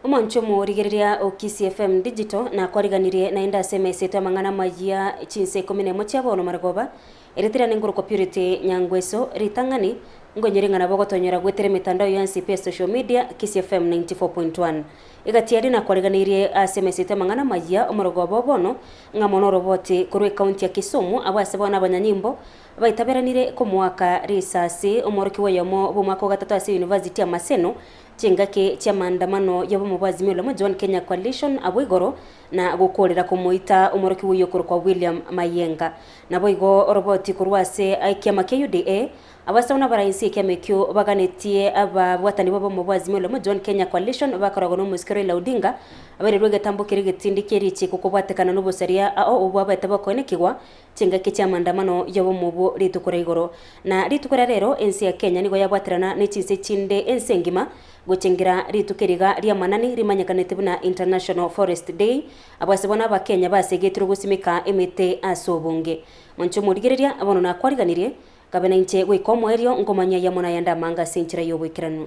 Omonche omorigereria o Kisii FM Digital nakwariganirie naende ase emesa yaito y'amang'ana amayia chinsa ikomi na emo chia bono marogoba, Erieta riane nkorokwa Purity Nyangweso, ritang'ani nkonyora ing'a nabo ogotonyora goetera emetandao yonsi pi ya social media, Kisii FM 94.1. Egati yaria nakwariganeirie ase emesa yaito y'amang'ana amayia omorogoba o bono, ng'a mono oroboti korwa ecounty ya Kisumu abwo ase bono abanyanyimbo baitaberanire komoaka risasi omworokigwa oyomo bw'omwaka o gatato ase university ya Maseno Chingaki chi'amaandamano y'obomo bwa Azimio la Umoja One Kenya Coalition abwo igoro na gokoorera komoita omorokigwa oyio okorokwa William Mayenga. Naboigo oroboti korwa ase ekiama kia UDA, abasao na abarainsi ekiama ekio baganetie ababwatani b'obomo bwa Azimio la Umoja One Kenya Coalition bakoragwa n'omosike Raila Odinga abairerwe egetambo keria egetindi kie richiiko kobwatekana nobosaria ao obwabete bokoenekigwa Chingaki chi'amaandamano y'obomo obwo rituko ria igoro. Na rituko ria rero ense ya Kenya nigo yabwaterana ne chinse chinde ense engima gochengera rituko eriga ri'amanani rimanyekanete buna International Forest Day, abwo ase bono abakenya basegetirwe gosimeka emete ase obonge. Monche omorigereria, bono nakwariganirie, kabe nainche goika omoerio nkomanya ayamo nayande amange ase enchera y'oboikeranu.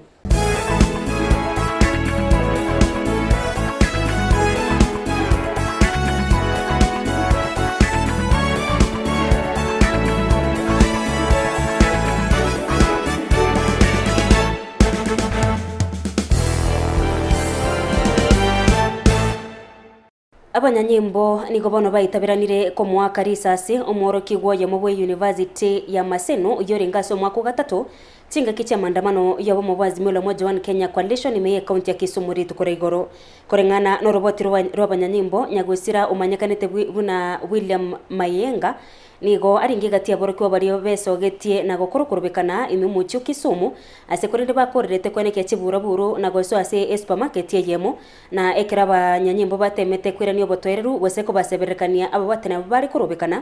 Abanyanyimbo nigo bono baitaberanire komoaka risasi omworokigwa oyomo bw'eyunivasiti ya Maseno oyio orenge ase omwaka o gatato, chingaki chi'amandamano y'obomo bwa Azimio la Umoja One Kenya Coalition ime y'ekaunti ya Kisumu rituko ria igoro. Koreng'ana noroboti rw'abanyanyimbo, Nyagosira omanyekanete buna William Mayenga Nigo arenge egati y'aborokigwa baria besogetie na gokora okorobekana ime omochie o Kisumu, ase korende bakorerete koenekia chiburaburu na gosoa ase esupermarket eyemo, na ekero abanyanyimbo batemete koirania obotoereru gose kobasebererekania ababwatani abwo bare korobekana,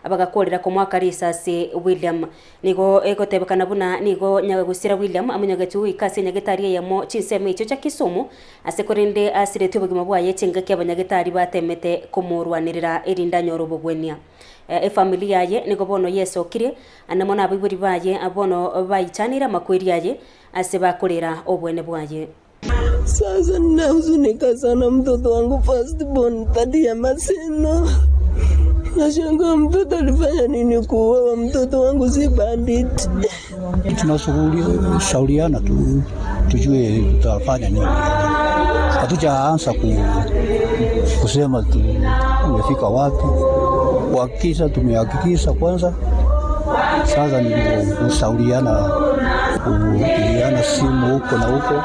bagakorera komoaka risasi William. Nigo egotebekana buna nigo Nyagusira William amonyogetie goika ase enyagetari eyemo chinsemo echio chia Kisumu, ase korende asiretie obogima bwaye chingaki abanyagetari batemete komorwanerera erinde anyore obogwenia. Efamiri yaye nigo bono yesokirie, amo nabaibori baye bono baichaneire amakweri aye ase bakorera obwene bwaye. Sasa ninahuzunika sana mtoto wangu first born third year Maseno. Nashangaa mtoto alifanya nini kuuawa? Mtoto wangu si bandit. Tunashauriana tu tujue tutafanya nini. Hatujaanza ku, kusema tumefika wapi. Kuhakikisha tumehakikisha kwanza. Sasa ni kushauriana, kupigiana simu huko na huko,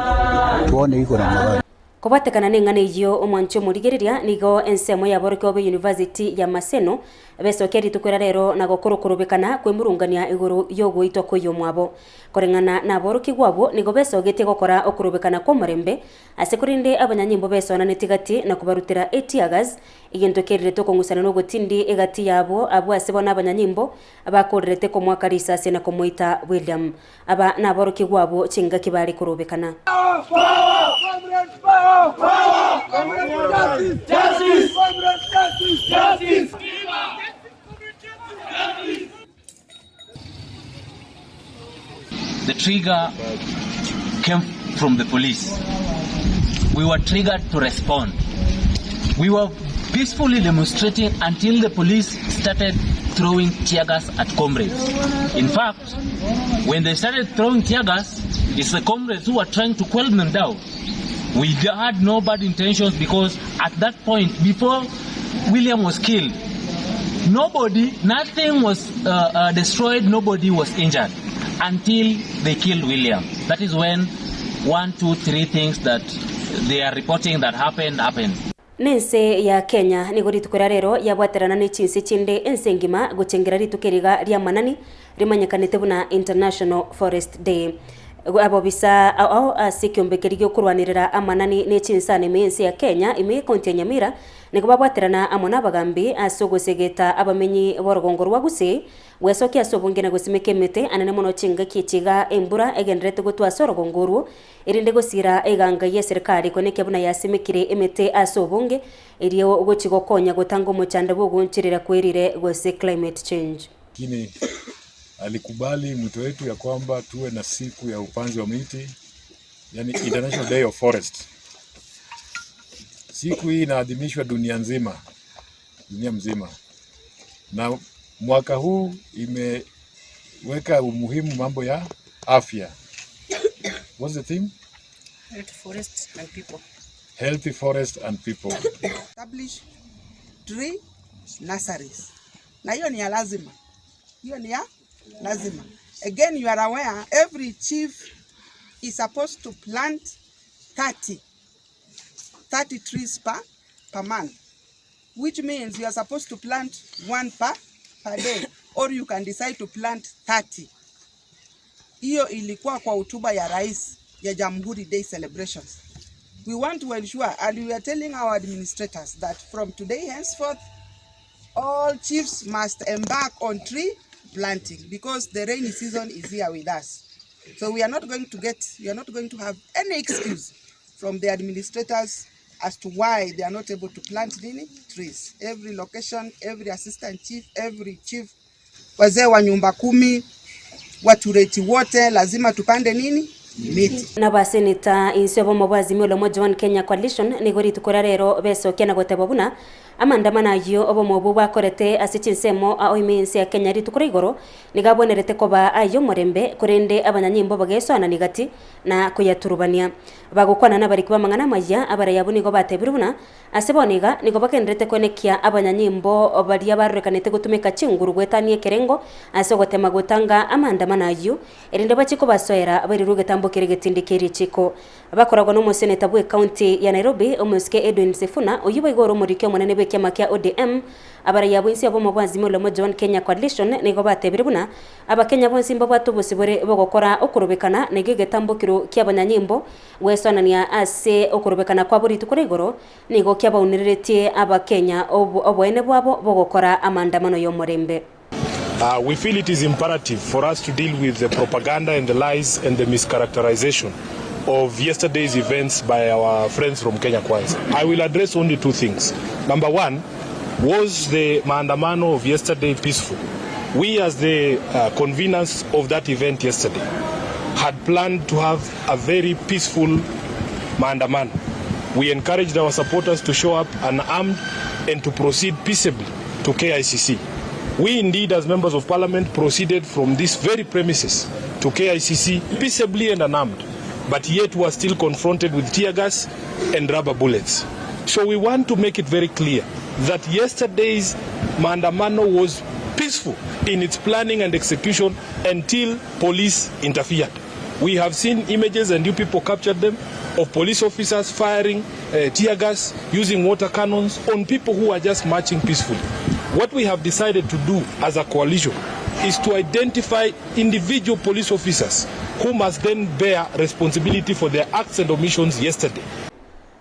tuone iko namna gani. Kobwatekana neng'ana eyio, omwanchi omorigereria nigo ensemo y'aborokigwa b'eyunivasiti ya Maseno besokia rituko eria rero na gokora okorobekana kwemurungania igoro y'ogoitwa kw'oyomwabo. Koreng'ana naborokigwa abwo nigo besogetie gokora okorobekana kw'omorembe ase korende abanyanyimbo besoananeti gati na kobarutera eteargas, egento kerirete okong'usana nogotindi egati yabo abwo ase bono abanyanyimbo bakorerete komoaka risasi na komoita William. Aba naborokigwa abwo chingaki bare korobekana. The trigger came from the police. We were triggered to respond. We were peacefully demonstrating until the police started throwing tear gas at comrades. In fact, when they started throwing tear gas, it's the comrades who were trying to quell them down. We had no bad intentions because at that point, before William was killed, nobody, nothing was uh, uh, destroyed, nobody was injured until they killed William. That is when one, two, three things that they are reporting that happened, happened. Nense ya Kenya nigo rituko ria rero yabwaterana ne chinse chinde ense engima gochengera rituko eriga ri'amanani rimanyekanete buna International Forest Day. Abobisa ao ase ekiombe keria giokorwanerera amanani ne chinsana ime y'ense ya Kenya ime y'ecounty ya Nyamira nigo babwaterana amo nabagambi ase ogosegeta abamenyi b'orogongo rwa Gusii gwesokia ase obonge na gosimeka emete anene mono chingaki echi iga embura egendererete gotwa ase orogongo orwo erinde gosiira eganga y'eserikari konekia buna yasimekire emete ase obonge erio gochia gokonya gotanga omochando bw'ogooncherera kwerire gose climate change. Lakini alikubali mwito wetu ya kwamba tuwe na siku ya upanzi wa miti, yani International Day of Forest. Siku hii inaadhimishwa dunia nzima, dunia mzima, na mwaka huu imeweka umuhimu mambo ya afya. What's the theme? Healthy forest and people. Healthy forest and people. Establish tree nurseries. Na hiyo ni ya lazima. Hiyo ni ya lazima. Again, you are aware every chief is supposed to plant 30 trees per month, which means you are supposed to plant one per day, or you can decide to plant 30. Hiyo ilikuwa kwa hotuba ya rais ya Jamhuri Day celebrations. We want to ensure, and we are telling our administrators that from today henceforth, all chiefs must embark on tree planting because the rainy season is here with us. So we are not going to get, we are not going to have any excuse from the administrators as to why they are not able to plant any trees. Every location, every assistant chief, every chief, wazee wa nyumba kumi, watureti wote lazima tupande nini? Miti. Na baseneta inse obomo bwa Azimio la Umoja One Kenya Coalition nigo rituko ria rero besokia na goteba buna amandamano ayio obomo obwo bwakorete ase chinsemo ao ime ense ya Kenya rituko ria igoro niga abwenerete koba ayio omorembe korende abanyanyimbo bagesoanani gati na koyaturubania. Bagokwana na abariki b'amang'ana amaya abaraya abwo nigo batebire buna ase bono iga nigo bagenderete kwenekia abanyanyimbo baria barorekanete gotumeka chinguru goetania ekerengo ase ogotema gotanga amandamano ayio erinde bachie kobasoera bairerwe egetambo kere getindi kia richiko. Bakoragwa na omoseneta bwa ekaunti ya Nairobi omosike Edwin Sifuna oyio boigo ore omoriki omonene bwa ekiama kia ODM abaraya abwo inse obomo bwa Azimio la Umoja One Kenya Coalition nigo batebire buna abakenya bonsi mbabwate obosibore bogokora okorobekana nigo egetambo kero kia abanyanyimbo goesoanania ase okorobekana kwabo rituko ria igoro nigo kiabaunereretie abakenya oboene bwabo bogokora amandamano y'omorembe. We feel it is imperative for us to deal with the propaganda and the lies and the mischaracterization of yesterday's events by our friends from Kenya Kwanza. I will address only two things. Number one, was the maandamano of yesterday peaceful? We as the conveners of that event yesterday had planned to have a very peaceful maandamano. We encouraged our supporters to show up unarmed and to proceed peaceably to KICC. We indeed, as members of parliament, proceeded from this very premises to KICC peaceably and unarmed, but yet were still confronted with tear gas and rubber bullets. So we want to make it very clear that yesterday's maandamano was peaceful in its planning and execution until police interfered. We have seen images, and you people captured them, of police officers firing tear gas, using water cannons on people who are just marching peacefully. What we have decided to do as a coalition is to identify individual police officers who must then bear responsibility for their acts and omissions yesterday.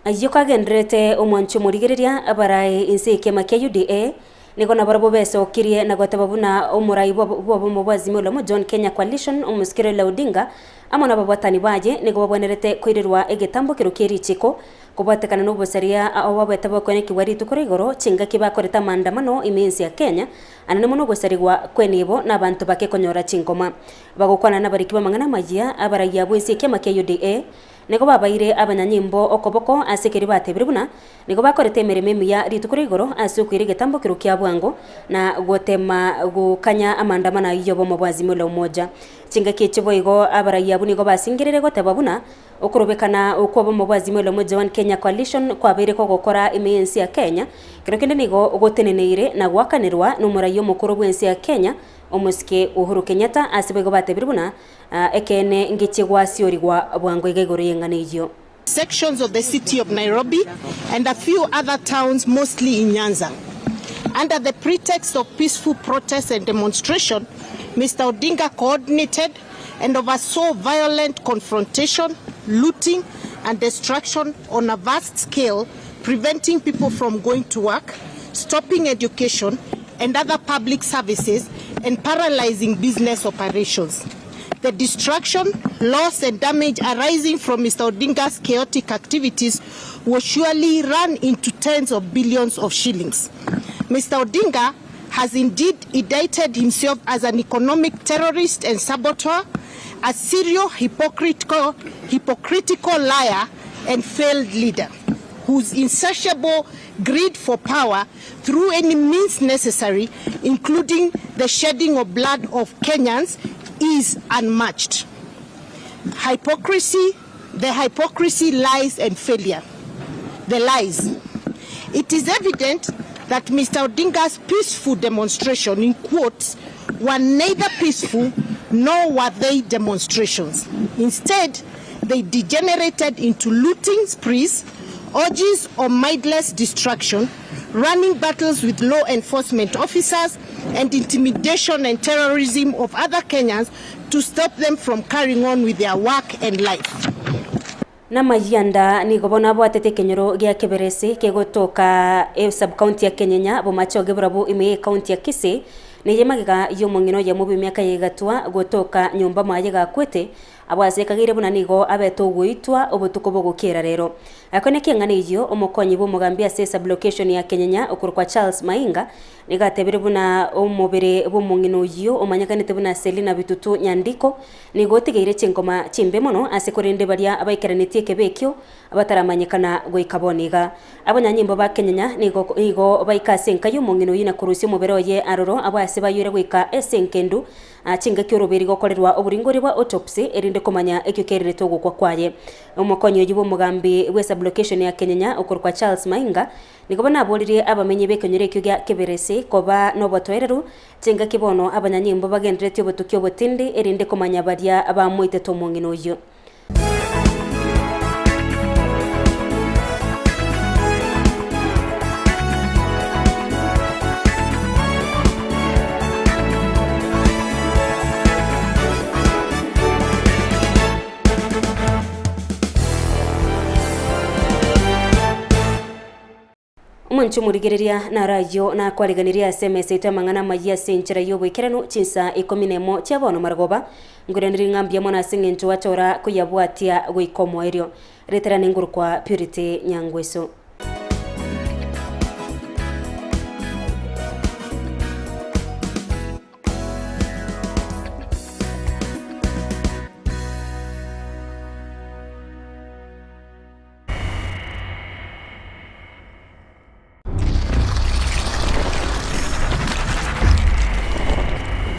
Ayio kagenderete omwancho omorigereria abarae inse ekiama kia UDA nigo nabarabwo besokirie na goteba buna omorai bwa obomo bwa Azimio la Umoja One Kenya Coalition omosike Raila Odinga amo na ababwatani baye nigo babwenerete koirerwa egetambo kero kia richiko kobwatekana na obosaria obabwete bokwenekigwa rituko ria igoro chingaki bakorete amandamano ime ense ya Kenya anene mono ogosarigwa kwenibo na abanto bake konyora chingoma. Bagokwana na abariki b'amang'ana amaya abaraiya abwo ense ekiama kia UDA nigo babaire abanyanyimbo okoboko ase ekeri batebire buna nigo bakorete emeremo emiya rituko ria igoro ase okoira egetambo kero kia bwango na gotema gokanya amandamano ayio obomo bwa Azimio la Umoja. Chingaki echi boigo abaraiya abwo nigo basingerere goteba buna okorobekana okwo obomo bwa Azimio la Umoja One Kenya Coalition kwabeire kogokora ime ense ya Kenya kero kende nigo goteneneire na goakanerwa na omoraiyo omokoro bw'ense ya Kenya omosike Uhuru Kenyatta ase boigo batebire buna ekene ngeche gwasiorigwa bwango iga igoro y'eng'ana eyio. Sections of the city of Nairobi and a few other towns, mostly in Nyanza. Under the pretext of peaceful protest and demonstration, Mr. Odinga coordinated and oversaw violent confrontation, looting and destruction on a vast scale, preventing people from going to work, stopping education and other public services, and paralyzing business operations. The destruction, loss and damage arising from Mr. Odinga's chaotic activities will surely run into tens of billions of shillings. Mr. Odinga has indeed indicted himself as an economic terrorist and saboteur, a serial hypocritical liar and failed leader. whose insatiable greed for power through any means necessary, including the shedding of blood of Kenyans, is unmatched. Hypocrisy, the hypocrisy, lies and failure. The lies. It is evident that Mr. Odinga's peaceful demonstration, in quotes, were neither peaceful nor were they demonstrations. Instead, they degenerated into looting sprees, orgies of mindless destruction, running battles with law enforcement officers, and intimidation and terrorism of other Kenyans to stop them from carrying on with their work and life. Namayianda nigo bono abwatete ekenyoro gia Keberesi kegotoka esub-county ya Kenyenya bomache oge barabwo ime ye ecounty ya Kisii neye magega y'omong'ina oyomo bw'emiaka ya igatwa gotoka nyomba mwaye gakwete Abwo ase ekageire buna nigo abete ogoitwa obotuko bogokiera rero. Akwo naki eng'ana eyio, omokonyi bw'omogambi ase esublocation ya Kenyenya okorokwa Charles Mainga, nigo atebire buna omobere bw'omong'ina oyio omanyekanete buna Selina Bitutu Nyandiko nigo otigeire chingoma chimbe mono ase korende baria baikeranetie ekebe ekio bataramanyekana goika bono iga. Abanyanyimbo ba Kenyenya nigo nigo baika ase enka y'omong'ina oyio na korusia omobere oye aroro abwo ase bayoire goika ase enkendu Chingaki oroberi gokorerwa oboringori bwa autopsy erinde komanya ekio kererete ogokwa kwaye. Omokonyi oyio bw'omogambi bwe sublocation ya Kenyenya okorokwa Charles Mainga nigo bono aboririe abamenyi b'ekenyoro ekio gia Keberesi koba nobotoereru chingaki bono abanyanyimbo bagenderetie obotuki obotindi erinde komanya baria bamoitete omong'ina oyio. Omonche omorigereria naro ayio nakwariganirie ase emesa yaito y'amang'ana amayia ase enchera y'oboikeranu chinsa ikomi nemo chia bono marogoba, nkoiranerie ng'a mbuya mono ase eng'encho gwachora koyabwatia goika omoerio. Rieta riane ngorokwa Purity Nyangweso.